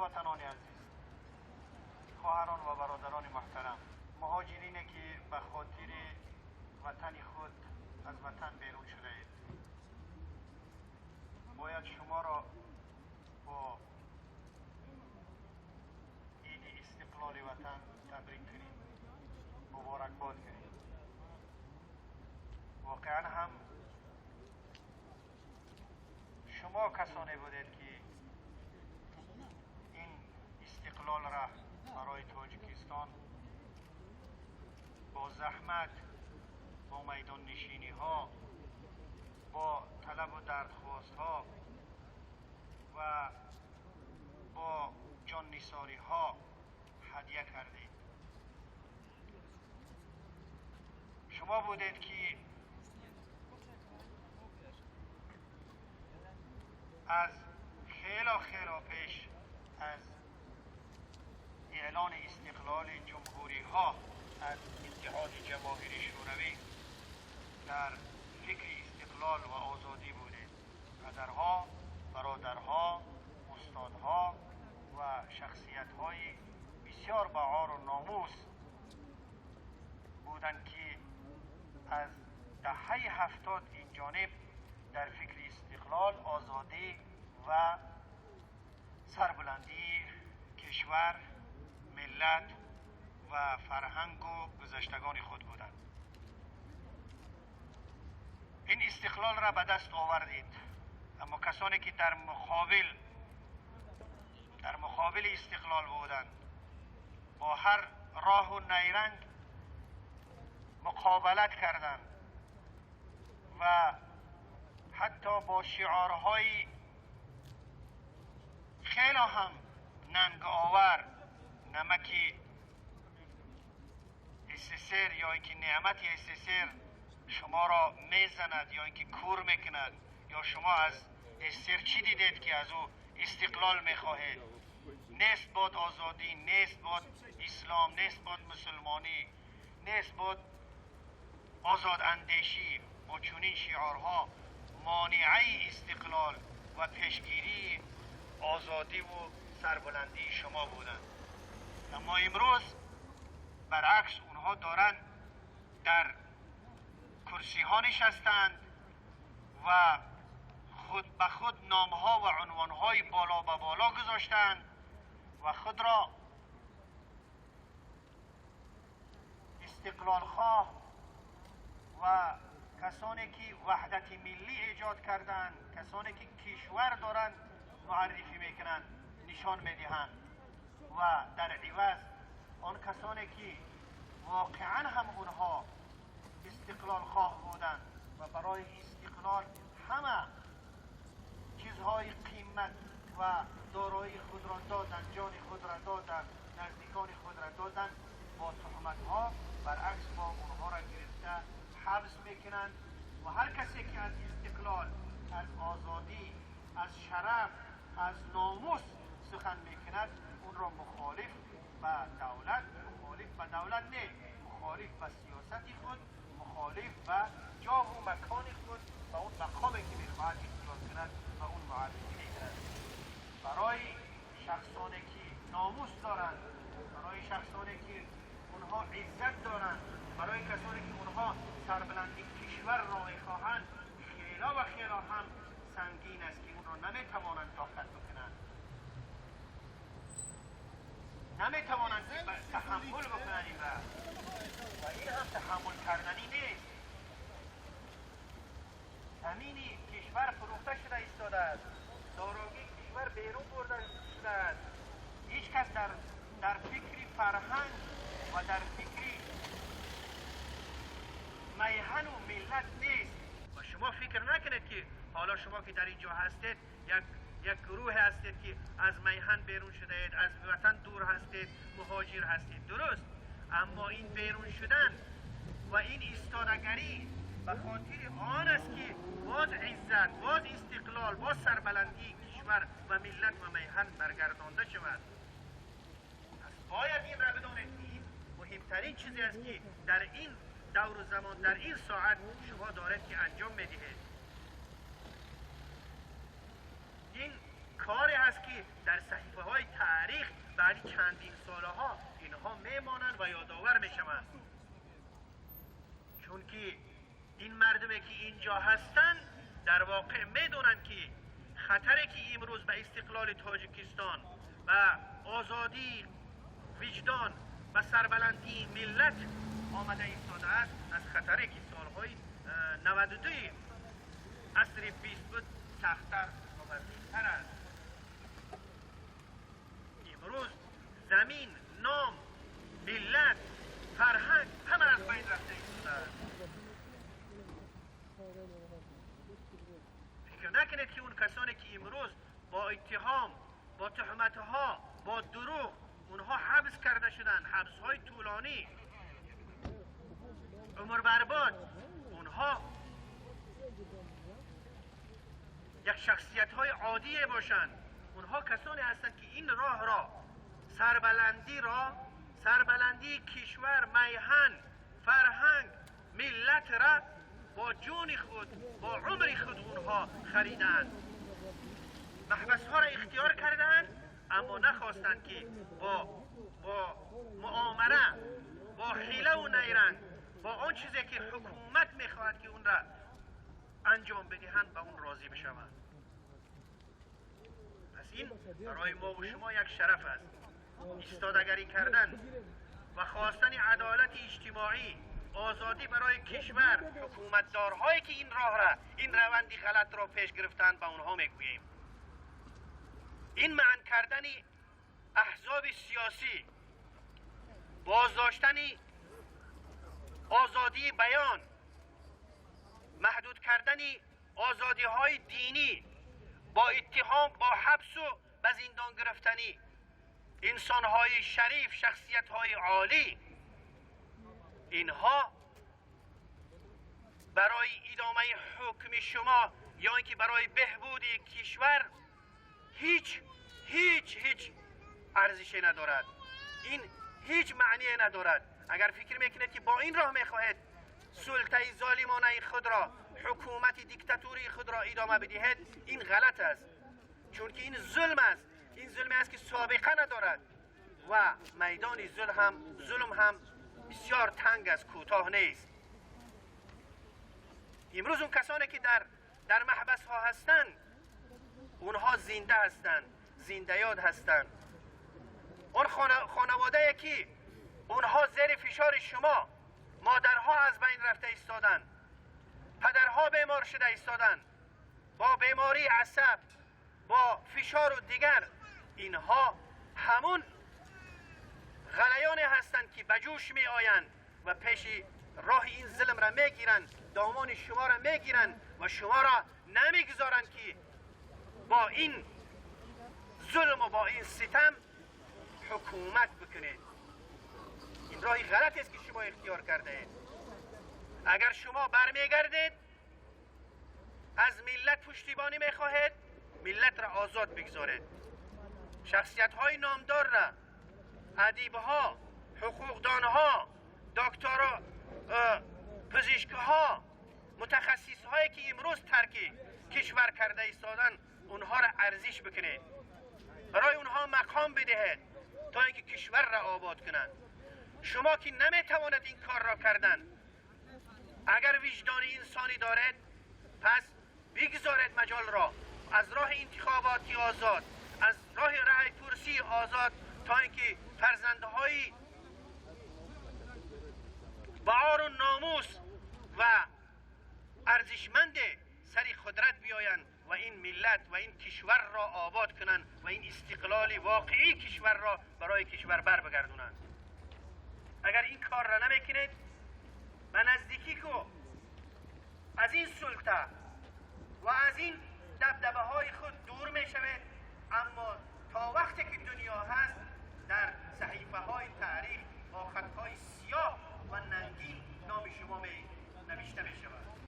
Ҳамватанони азиз, хоҳарон ва бародарони муҳтарам, муҳоҷирине ки ба хотири ватани худ аз ватан берун шудаед, бояд шуморо бо иди истиқлоли ватан табрик кунем, муборакбод кунем. Воқеан ҳам шумо касоне будед ки ин истиқлолро барои Тоҷикистон бо заҳмат, бо майдоннишиниҳо, бо талабу дардхостҳо ва бо ҷоннисориҳо ҳадя кардед. Шумо будед ки аз хело хело пеш аз эълони истиқлоли ҷумҳуриҳо аз Иттиҳоди Ҷамоҳири Шӯравӣ дар фикри истиқлол ва озодӣ будед. Падарҳо, бародарҳо, устодҳо ва шахсиятҳои бисёр баъору номус буданд ки аз даҳаи 70 ин ҷониб дар фикри истиқлол, озодӣ ва сарбуландии кишвар, миллат ва фарҳангу гузаштагони худ буданд. Ин истиқлолро ба даст овардед, аммо касоне ки дар муқобили истиқлол буданд, бо ҳар роҳу найранг муқобилат карданд ва ҳатто бо шиорҳои хеле ҳам нанговар, намаки СССР ё инки неъмати СССР шуморо мезанад ё инки кур мекунад, ё шумо аз СССР чӣ дидед ки аз ӯ истиқлол мехоҳед? Нест бод озодӣ, нест бод ислом, нест бод мусулмонӣ, нест бод озодандешӣ. Бо чунин шиорҳо монеаи истиқлол ва пешгирии озодиву сарбуландии шумо буданд. Аммо имрӯз баръакс онҳо доранд дар курсиҳо нишастанд ва худ ба худ номҳо ва унвонҳои боло ба боло гузоштанд ва худро истиқлолхоҳ ва касоне ки ваҳдати миллӣ эҷод карданд, касоне ки кишвар доранд муаррифӣ мекунанд, нишон медиҳанд ва дар иваз он касоне ки воқеан ҳам онҳо истиқлолхоҳ буданд ва барои истиқлол ҳама чизҳои қимат ва дороии худро доданд, ҷони худро доданд, наздикони худро доданд, бо туҳматҳо баръакс бо онҳоро гирифта ҳабс мекунанд ва ҳар касе ки аз истиқлол, аз озодӣ, аз шараф, аз номус сухан мекунад, онро мухолиф ба давлат, мухолиф ба давлат не, мухолиф ба сиёсати худ, мухолиф ба ҷоҳу макони худ, ба он мақоме ки мехоҳад ихтиёр кунад ва он муаррифӣ мекунад. Барои шахсоне ки номус доранд, барои шахсоне ки онҳо иззат доранд, барои касоне ки онҳо сарбуландии кишварро мехоҳанд, хело ва хело ҳам сангин аст ки онро наметавонанд тоқат бикунанд, наметавонанд таҳаммул бикунанд ин را. و این هم تحمل کردنی نیست. زمینی کشور فروخته شده ایستاده است، دارایی کشور بیرون برده شده است. هیچ کس در فکری فرهنگ و در فکری میهن و ملت نیست. و شما فکر نکنید که حالا شما که در اینجا هستید یک گروه هستید که از میهن بیرون شده اید، از وطن دور هستید، مهاجر هستید. درست، اما این بیرون شدن و این ایستادگری به خاطر آن است که باز عزت، باز استقلال، باز سربلندی کشور و ملت و میهن برگردانده شود. پس باید این را بدانید که این مهمترین چیزی است که در این دور و زمان، در این ساعت شما دارید که انجام میدهید. این کاری هست که در صحیفه های تاریخ بعد چندین سالها اینها میمانند و یادآور میشوند. چون که این مردمی که اینجا هستند در واقع میدونند که خطری که امروز به استقلال تاجیکستان و آزادی وجدان و سربلندی ملت آمده ایستاده است، از خطری که سالهای 92 عصر 20 بود سخت‌تر و وزین‌تر است. امروز زمین، نام، ملت، فرهنگ همه از بین رفته ایستاده است. فکر نکنید که اون کسانی که امروز با اتهام، با تهمت‌ها، با دروغ اونها حبس کرده شدند، حبس‌های طولانی، عمر برباد، اونها یک شخصیت‌های عادی باشند. اونها کسانی هستند که این راه را، سربلندی را، سربلندی کشور، میهن، فرهنگ، ملت را با جون خود، با عمر خود اونها خریدند. محبس‌ها را اختیار کردند، اما نخواستند که با مؤامره، با حیله و نیرنگ، با آن چیزی که حکومت میخواهد که اون را انجام بدهند به اون راضی بشوند. پس این برای ما و شما یک شرف است. ایستادگری کردن و خواستن عدالت اجتماعی، آزادی برای کشور، حکومتدارهایی که این راه را، این روندی غلط را پیش گرفتند، به اونها میگوییم. این منع کردن احزاب سیاسی، بازداشتن آزادی بیان، محدود کردن آزادی های دینی با اتهام، با حبس و به زندان گرفتنی انسان های شریف، شخصیت های عالی، اینها برای ادامه حکم شما یا اینکه برای بهبود کشور هیچ هیچ هیچ ارزشی ندارد. این هیچ معنی ندارد. اگر فکر میکنید که با این راه میخواهید سلطه ظالمانه خود را، حکومت دیکتاتوری خود را ادامه بدهید، این غلط است. چون که این ظلم است. این ظلم است که سابقه ندارد و میدان ظلم هم بسیار تنگ است، کوتاه نیست. امروز اون کسانی که در محبس ها هستند، اونها زنده هستند، زنده یاد هستند. اون خانواده که اونها زیر فشار شما، مادرها از بین رفته ایستادند، پدرها بیمار شده ایستادند، با بیماری عصب، با فشار و دیگر، اینها همون غلیان هستند که به جوش می آیند و پیش راه این ظلم را می گیرند، دامان شما را می گیرند و شما را نمیگذارند که با این ظلم و با این ستم حکومت بکنید. این راهی غلط است که شما اختیار کرده اید. اگر شما برمیگردید، از ملت پشتیبانی میخواهید، ملت را آزاد بگذارید. شخصیت های نامدار را، ادیب ها، حقوقدان ها، دکترا، پزشک ها، متخصص هایی که امروز ترک کشور کرده ایستادن، اونها را ارزش بکنید، برای اونها مقام بدهید تا اینکه کشور را آباد کنند. شما که نمیتواند این کار را کردن، اگر وجدان انسانی دارد، پس بگذارید مجال را از راه انتخاباتی آزاد، از راه رأی پرسی آزاد، تا اینکه فرزندهای با عار و ناموس و ارزشمند سر قدرت بیایند و این ملت و این کشور را آباد کنند و این استقلال واقعی کشور را برای کشور بر بگردونند. اگر این کار را نمیکنید، به نزدیکی که از این سلطه و از این دبدبه های خود دور میشوید،